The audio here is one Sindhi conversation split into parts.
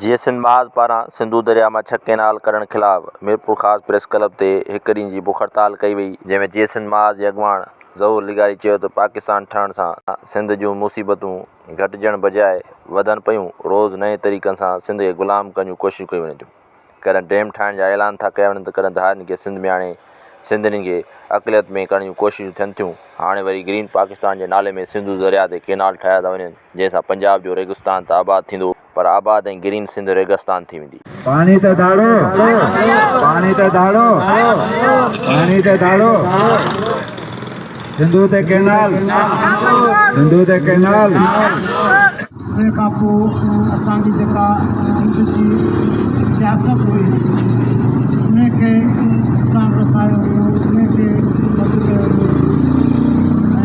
جيئي سنڌ محاذ پاران سنڌو درياء مان ڇهه ڪئنال ڪڍڻ خلاف ميرپورخاص پريس ڪلب تي هڪ ڏينهن جي بک هڙتال ڪئي وئي، جنهن ۾ جيئي سنڌ محاذ جي اڳواڻ ظهور لغاري چيو ته پاڪستان ٺهڻ سان سنڌ جون مصيبتون گهٽجڻ بجاء وڌن پيون، روز نئين طريقن سان سنڌ کي غلام ڪرڻ جون ڪوششون ڪيون وڃن ٿيون، ڪڏهن ڊيم ٺاهڻ جا اعلان ٿا ڪيا وڃن ته ڪڏهن ڌارين کي سنڌ ۾ آڻي سنڌين کي اقليت ۾ ڪرڻ جون ڪوششون ٿين ٿيون، هاڻي وري گرين پاڪستان جي نالي ۾ سنڌو درياء تي ڪئنال ٺاهيا ٿا وڃن، جنهن سان پنجاب جو ريگستان ته آباد ٿيندو پر آباد ۽ گرين سنڌ ريگستان ٿي ويندي. پاڻي ته ڌاڙو، پاڻي ته ڌاڙو، پاڻي ته ڌاڙو، سنڌو تي ڪينال، سنڌو تي ڪينال. ان کان پوء اسان جي جيڪا سنڌ جي سياست هئي ان کي نقصان رسايو ويو، ان کي رد ڪيو ويو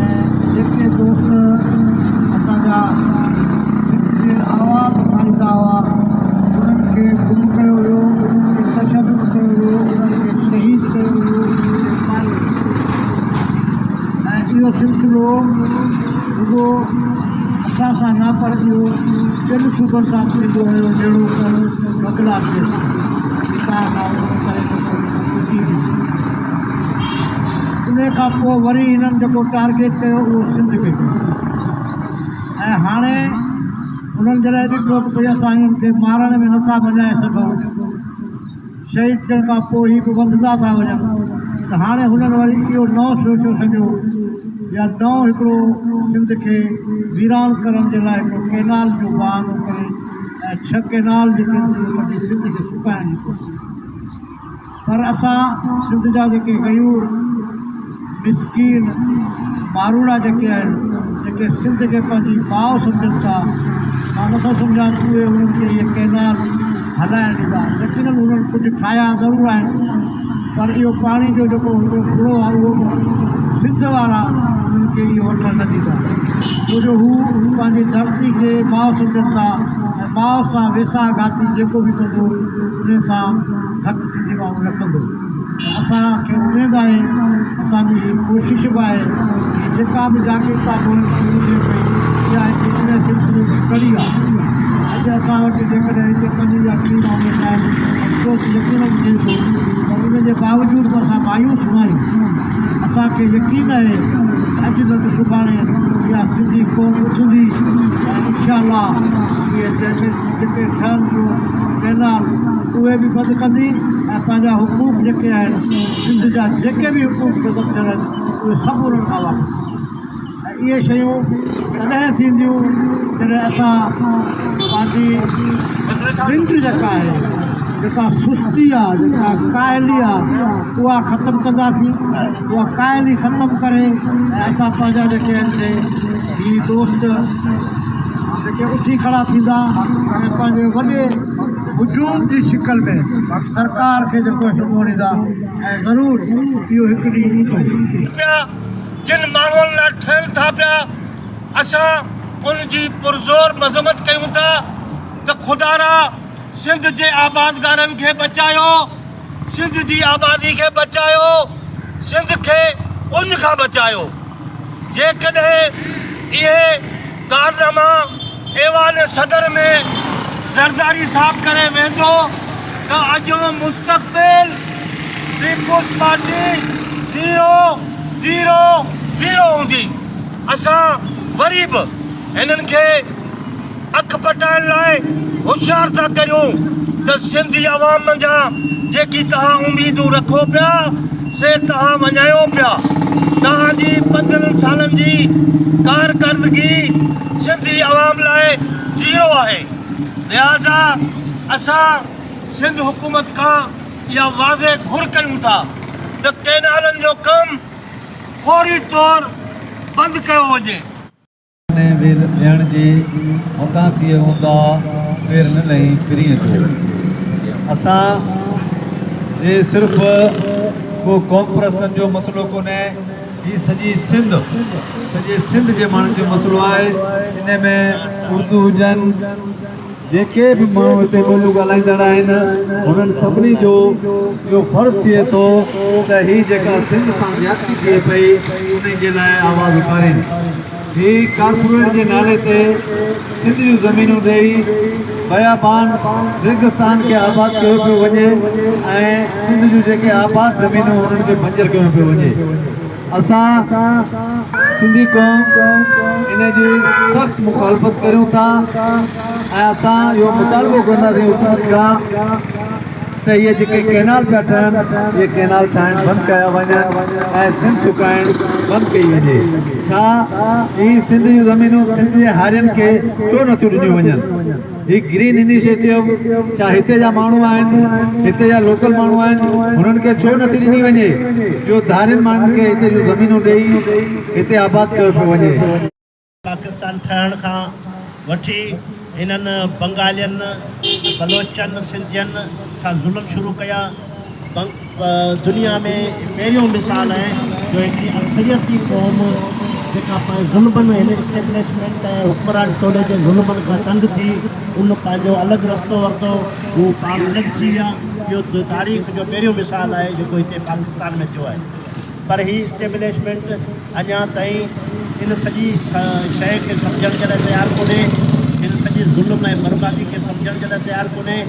۽ جيڪي دوست اسان جا سنڌ جي آواز اٿاريندا هئا انهن کي گم ڪيو ويو، انهن کي تشدد ڪيو ويو، انهن کي شهيد ڪيو ويو، انهن کي ماريو ويو ۽ اهو سلسلو رڳو اسان سان نه پر اهو ٻين صوبن سان به ٿيندو رهيو جهڙوڪ بنگلاديش جتان کان ان ڪري ڇٽي ٿي. انهي کان پوء وري هنن جيڪو ٽارگيٽ ڪيو اهو سنڌ کي ڪيو ۽ هاڻي هنن جڏهن ڏٺو ته ڀئي اسان هنن کي مارڻ ۾ نٿا مڃائي سگهون، شهيد ٿيڻ کان پوء هي به وڌندا ٿا وڃن ته هاڻي هنن وري اهو نئون سوچيو سڄو يا نئون هڪڙو سنڌ کي ويران ڪرڻ جي لاء هڪڙو ڪينال جو بهانو ڪري ۽ ڇهه ڪينال جيڪي آهن اهي ڪڍي سنڌ کي سڪائڻ جي ڪوشش ڪئي پر اسان سنڌ جا جيڪي غيور مسڪين ماروئڙا جيڪي آهن، جيڪي سنڌ کي پنهنجي ماء سمجهن ٿا، مان نٿو سمجهان ته اهي انهن کي اهي ڪئنال هلائڻ ڏيندا. يقينن انهن ڪجهه ٺاهيا ضرور آهن، پر اهو پاڻي جو جيڪو هڪڙو ڦڙو آهي اهو به سنڌ وارا انهن کي اهو وٺڻ نه ڏيندا، ڇو جو هو پنهنجي ڌرتي کي ماء سمجهن ٿا ۽ ماء سان ويساهه گهاتي جيڪو به ڪندو، ان سان گهٽ سنڌي ماڻهو نه ڪندو. اسان کي اميد آهي، اسان جي هي ڪوشش به آهي ته جيڪا به جاڳرتا مهم شروع ٿئي پئي اها هڪ ان سلسلي جي ڪڙي آهي. اڄ اسان وٽ جيڪڏهن هتي پنج يا ٽي ماڻهو ويٺا آهن، افسوس يقينن ٿئي ٿو پر ان جي باوجود به اسان مايوس نه آهيون. اسان کي يقين آهي ته اڄ نه ته سڀاڻي اها سنڌي قوم اٿندي ۽ انشاء الله اهي جيڪي ٺهن پيون ڪئنال اهي به بند ڪندي ۽ پنهنجا حقوق جيڪي آهن سنڌ جا جيڪي به حقوق غضب ٿيل آهن اهي سڀ انهن کان واپس ۽ اهي شيون تڏهن ٿينديون جڏهن اسان پنهنجي ننڊ جيڪا آهي جيڪا سستي آهي جيڪا ڪاهلي آهي اها ختم ڪنداسين اها ڪاهلي ختم ڪري ۽ اسان پنهنجا جيڪي آهن سي هي دوست جيڪي اٿي کڙا ٿيندا ۽ پنهنجي وڏي هجوم جي شڪل ۾ سرڪار کي جيڪو آهي سو موڙيندا ۽ ضرور اهو هڪ ڏينهن ايندو. پيا جن ماڻهن لاء ٺهن ٿا پيا اسان ان جي پرزور مذمت ڪيون ٿا ته خدارا سنڌ جي آبادگارن کي بچايو سنڌ جي آبادي کي بچايو سنڌ کي اڃ کان بچايو جيڪڏهن اهي ڪارناما ايوان صدر ۾ زرداري صاحب ڪري ويندو ته اڄ مستقبل peoples party zero zero zero هوندي اسان وري به هنن کي اک پٽائڻ لاء هوشيار ٿا ڪريون ته سنڌي عوام منجهان جيڪي توهان اميدون رکو پيا سي توهان وڃايو پيا. توهان جي 15 سالن جي ڪارڪردگي سنڌي عوام لاء زيرو آهي. لهذا اسان سنڌ حڪومت کان اها واضح گهر ڪيون ٿا ته ڪئنالن جو ڪم فوري طور بند ڪيو وڃي. ڪنهن ويل ويهڻ جي، متان ٿئي اونداهه، پير نه لهين پرينء جو. اسان جي صرف ڪو قومپرستن جو مسئلو ڪونهي، هي سڄي سنڌ، سڄي سنڌ جي ماڻهن جو مسئلو آهي، انهي ۾ اردو هجن، جيڪي به ماڻهو هتي ٻوليون ڳالهائيندڙ آهن، هنن سڀني جو اهو فرض ٿئي ٿو ته هي جيڪا سنڌ سان زيادتي ٿئي پئي، انهي جي لاء آواز اٿارين. هي ڪارپوريٽ جي نالي تي سنڌ جون زمينون ڏيئي بيابان ريگستان کي آباد ڪيو پيو وڃي ۽ سنڌ جون جيڪي آباد زمينون انهن کي بنجر ڪيو پيو وڃي. اسان سنڌي قوم ان جي سخت مخالفت ڪريون ٿا ۽ اسان اهو مطالبو ڪنداسين حڪومت کان ته اهي جيڪي ڪئنال پيا ٺهن اهي ڪئنال ٺاهڻ بند ڪيا وڃن ۽ سنڌ سڪائڻ بند ڪئي وڃي. ڇا هي سنڌ جون زمينون سنڌ جي هارين کي ڇو نٿيون ڏنيون وڃن؟ هي گرين انيشيٽو ڇا هتي جا ماڻهو آهن، هتي جا لوڪل ماڻهو آهن، هنن کي ڇو نٿي ڏني وڃي جو ڌارين ماڻهن کي هتي جون زمينون ڏئي هتي آباد ڪيو پيو وڃي. پاڪستان ٺهڻ کان وٺي هنن بنگالين، بلوچن، سنڌين سان ظلم شروع ڪيا. دنيا ۾ پهريون مثال آهي جو هڪڙي اڪثريتي قوم جيڪا پنهنجي ظلمن هن اسٽيبلشمينٽ ۽ حڪمران ٽولي جي ظلمن کان تنگ ٿي ان پنهنجو الڳ رستو ورتو هو پاڻ الڳ ٿي ويا. اهو تاريخ جو پهريون مثال آهي جيڪو هتي پاڪستان ۾ ٿيو آهي. پر هي اسٽيبلشمينٽ اڃا تائين ان سڄي شيء کي سمجهڻ جي لاء تيار ڪونهي، هن سڄي ظلم ۽ بربادي کي سمجهڻ جي لاء تيار ڪونهي.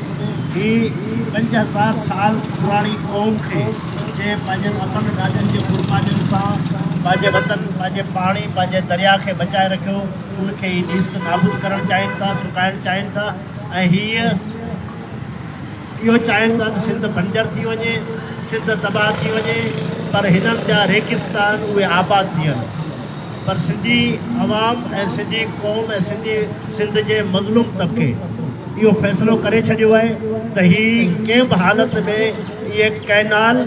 هي 5000 سال پراڻي قوم کي جنهن پنهنجن ابن ڏاڏن جي قربانين سان پنهنجي وطن، پنهنجي پاڻي، پنهنجي درياء کي بچائي رکيو، ان کي هي نيست نابود ڪرڻ چاهين ٿا، سڪائڻ چاهين ٿا ۽ هيء. اهو چاهين ٿا ته سنڌ بنجر ٿي وڃي، سنڌ تباهه ٿي وڃي پر هنن جا ريگستان اهي آباد ٿين پر سنڌي عوام ۽ سنڌي قوم ۽ سنڌي سنڌ جي مظلوم طبقي اهو فيصلو ڪري ڇڏيو آهي ته هي ڪنهن به حالت ۾ اهي ڪئنال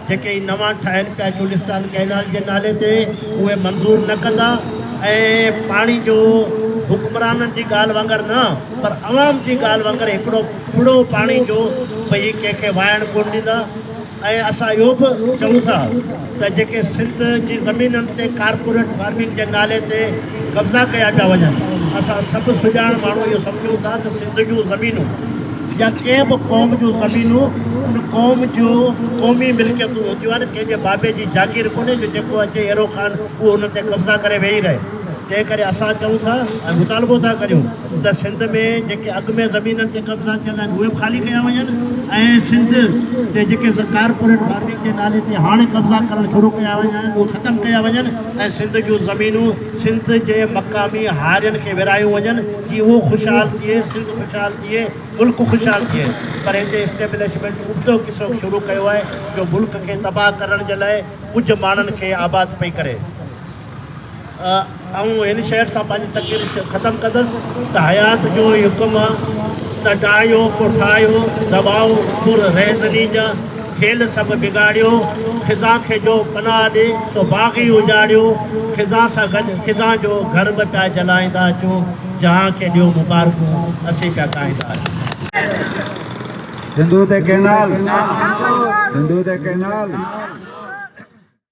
جيڪي هي نوان ٺاهين پيا چولستان ڪئنال جي نالي تي اهي منظور نه ڪندا ۽ پاڻي جو حڪمرانن جي ڳالهه وانگر نه پر عوام جي ڳالهه وانگر هڪڙو ڦڙو پاڻي جو به هي ڪنهن کي وهائڻ ڪونه ڏيندا ۽ اسان اهو به چئون ٿا ته جيڪي سنڌ جي زمينن تي ڪارپوريٽ فارمنگ جي نالي تي قبضا ڪيا پيا وڃن اسان سڀ سڄاڻ ماڻهو اهو سمجهون ٿا ته سنڌ جون زمينون يا ڪنهن به قوم جون زمينون ان قوم جون قومي ملڪيتون هونديون آهن، ڪنهن جي بابي جي جاگير ڪونهي جو جيڪو اچي ايرو خان اهو انهن تي قبضا ڪري ويهي رهي. تنهن ڪري اسان چئون ٿا ۽ مطالبو ٿا ڪريون ته سنڌ ۾ جيڪي اڳ ۾ زمينن تي قبضا ٿيل آهن اهي به خالي ڪيا وڃن ۽ سنڌ تي جيڪي ڪارپوريٽ فارمنگ جي نالي تي هاڻي قبضا ڪرڻ شروع ڪيا ويا آهن اهي ختم ڪيا وڃن ۽ سنڌ جون زمينون سنڌ جي مقامي هارين کي ورهايون وڃن جيئن اهو خوشحال ٿئي، سنڌ خوشحال ٿئي، ملڪ خوشحال ٿئي پر هتي اسٽيبلشمينٽ ابتو قصو شروع ڪيو آهي جو ملڪ کي تباهه ڪرڻ جي لاء ڪجهه ماڻهن کي آباد پئي ڪري. آئون هن شعر سان پنهنجي تقرير ختم ڪندس ته حيات جو هي حڪم آ ته ڊاهيو پوء ٺاهيو، دٻاء ڦر رهزني جا، کيل سڀ بگاڙيو، خزان کي جو پناهه ڏي سو باغ ئي اجاڙيو، خزان سان گڏ خزان جو گهر به پيا جلائيندا اچون، جهان کي ڏيو مبارڪون اسين پيا ڪاهيندا اچون. سنڌو تي ڪئنال، سنڌو تي ڪئنال.